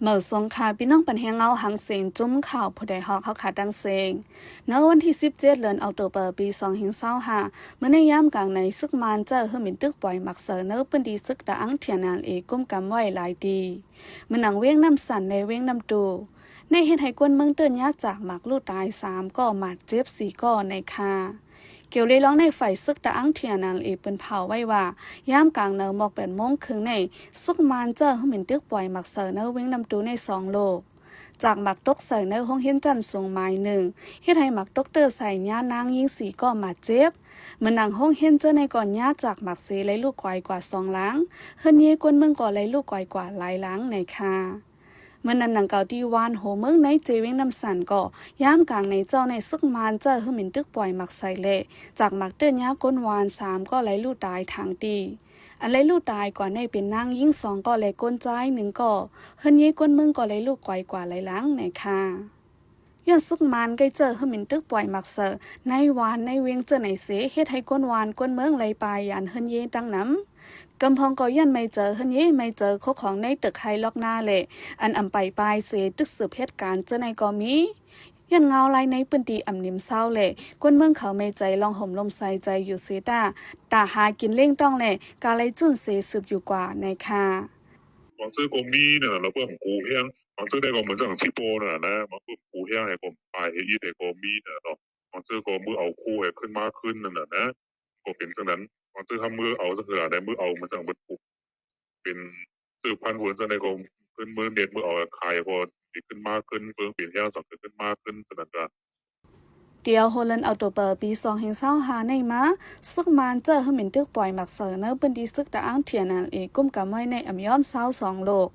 ເໝີສົງຄ່ະ ພີ່ນ້ອງບັນແຮງເງົາຫາງສຽງ ຈຸ້ມຂ່າວຜູ້ໃດຮອກເຮົາຂາດດັ່ງເຊງ. ໃນວັນທີສິບເຈັດ ເດືອນອອກໂຕເບີ ປີສອງພັນຊາວຫ້າ ເມື່ອໃນຍາມກາງໃນ ຊຶກມານເຈົ້າຮີ້ມິນຕຶກປອຍໝາກເຊີ ໃນພື້ນທີ່ຊຶກຕະອັງ ທີເອັນແອລເອ ກຸມກຳໄວ້ຫຼາຍທີ່ ເໝືອນໜັງວຽງນ້ຳສັນ ແລະ ວຽງນ້ຳຕູ ໄດ້ເຮັດໃຫ້ຄົນເມືອງເຕີນຍາຈາກໝາກ ລູກຕາຍສາມກໍ ບາດເຈັບສີ່ກໍໃນຄ່າ. ກ່ຽວລຽລອງໃນຝ່າຍຊຶກຕະອັງ ທີເອັນແອລເອ ເພິ່ນເຜົາໄວ້ວ່າ ຍາມກາງໃນໝອກແປດໂມງເຄິ່ງໃນ ຊຶກມານເຈົ້າຮີ້ມິນຕຶກປອຍໝາກເຊີ ໃນວຽງນ້ຳຕູໃນສອງລູກ ຈາກໝາກຕົກໃສ່ໃນໂຮງຮຽນຊັ້ນສູງໝາຍໜຶ່ງ ເຮັດໃຫ້ໝາກຕົກເຕີໃສ່ຍານາງຍິງສີ່ກໍ ບາດເຈັບ ເໝືອນໜັງໂຮງຮຽນເຈົ້າໃນກໍຍາຈາກໝາກເຊ ໄດ້ລູກກວາຍກວ່າສອງຫຼັງ ເຮືອນເຍຄົນເມືອງກໍໄດ້ລູກກວາຍກວ່າຫຼາຍຫຼັງໃນຄ່າ. ເໝືອນນັ້ນໜັງເກົ່າທີ່ວານຫົວເມືອງໃນເຈວຽງນ້ຳສັນກໍ ຍາມກາງໃນເຈົ້າໃນ ຊຶກມານເຈົ້າຮີ້ມິນຕຶກປອຍໝາກເຊີ ແລະ ຈາກໝາກເຕີນຍາຄົນວານສາມກໍໄດ້ລູກຕາຍທາງທີ່ ອັນໄດ້ລູກຕາຍກວ່າໃນເປັນນາງຍິງສອງກໍ ແລະ ຄົນຊາຍໜຶ່ງກໍ ເຮືອນເຍຄົນເມືອງກໍໄດ້ລູກກວາຍກວ່າຫຼາຍຫຼັງໃນຄ່າ. ຍ້ອນຊຶກມານໄດ້ເຈີຮື້ອບິນຕຶກປ່ອຍໝາກເຊີໃນວານໃນວຽງເຈີໃນເສ ເຮັດໃຫ້ຄົນວານຄົນເມືອງໄດ້ປ່າຍຢານເຮືອນເຍຕັ້ງນຳ. ກຳພອງກໍຢ້ານໄມ່ເຈີເຮືອນເຍ ໄມ່ເຈີເຂົ້າຂອງໃນຕຶກໄຮ່ລັອກນາແລະ ອັນອຳໄປປ່າຍເສ ຕຶກສືບເຮັດການເຈີໃນກໍມີ. ຍ້ອນເຫງົາລາຍໃນພື້ນທີ່ອຳນິມເຊົາແລະ ຄົນເມືອງເຂົາໄມ່ໃຈລອງໂຮມລົມໃສ່ໃຈຢູ່ເສຕາ ຕາຫາກິນລ້ຽງຕ້ອງແລະ ກາໄລຈຸນເສສືບຢູ່ກວ່າໃນຄ່າ. ບາງເທື່ອກໍມີນັ້ນນະ ລະເບິ່ງກູແຮງ ບາງເທື່ອໃດກໍມັນຈັ່ງຊິບໍ່ນັ້ນນະ ບາງເທື່ອກູແຮງໃຫ້ກໍປາຍເຮັດອີກໃດກໍມີນະເນາະ. ບາງເທື່ອກໍມື້ເອົາຄູ່ໃຫ້ຂຶ້ນມາຄືນນັ້ນນະ ກໍເປັນຈັ່ງນັ້ນ. ບາງເທື່ອຖ້າມື້ເອົາຈັ່ງຄືໃດ ມື້ເອົາມັນຈັ່ງເບິດປຸບ ເປັນສືບພັນເພິ່ນຈັ່ງໃດກໍຂຶ້ນ ມື້ເນັດມື້ເອົາຂາຍກໍຊິຂຶ້ນມາຄືນ ເບິ່ງເປັນແຮງສັງເກດຂຶ້ນມາຄືນ ສະນັ້ນກະ ແຕ່ຫົວເດືອນອອກໂຕເບີ ປີສອງພັນຊາວຫ້ານີ້ມາ ຊຶກມານເຈີເຮືອບິນຕຶກປ່ອຍໝາກເຊີໃນພື້ນທີ່ຊຶກຕະອາງ ທີເອັນແອລເອ ກຸມກຳໄວ້ໃນອຳຍອມຊາວສອງໂລກ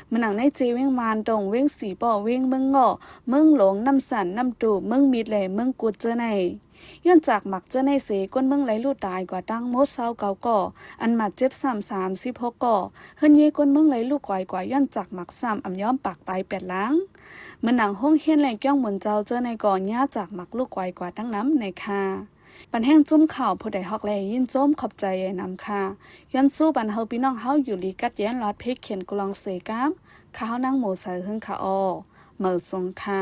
ເໝືອນໜັງໃນເຈວຽງມານດົງ ວຽງສີປໍ້ ວຽງເມືອງງໍ້ ເມືອງຫຼົງ ນ້ຳສັນ ນ້ຳຕູ ເມືອງມິດ ແລະ ເມືອງກຸດເຈີໃນ. ຍ້ອນຈາກໝາກເຈີໃນເສ ຄົນເມືອງໄດ້ລູກຕາຍກວ່າທັງໝົດຊາວເກົ້າກໍ ອັນບາດເຈັບຊ້ຳສາມສິບຫົກກໍ ເຮືອນເຍຄົນເມືອງໄດ້ລູກກວາຍກວ່າ ຍ້ອນຈາກໝາກຊ້ຳອຳຍອມປາກປາຍແປດຫຼັງ. ເໝືອນໜັງໂຮງຮຽນແລະກ້ຽງໝູນເຈົ້າເຈີໃນກໍຍາຈາກໝາກລູກກວາຍກວ່າທັງນຳໃນຄ່າ. ບັນແຮງຈຸ້ມຂ່າວຜູ້ໃດຮອກແລະ ຍິນຊົມຂອບໃຈນຳຄ່າ. ຍ້ອນສູ້ບັນເຮົາພີ່ນ້ອງເຮົາຢູ່ດີກັດແຍງລອດເພກຂຽນກລອງເສກັບ ຂ້າວນາງໝູໄຊເຮືອງຄາອໍ ເໝີສົງຄ່າ.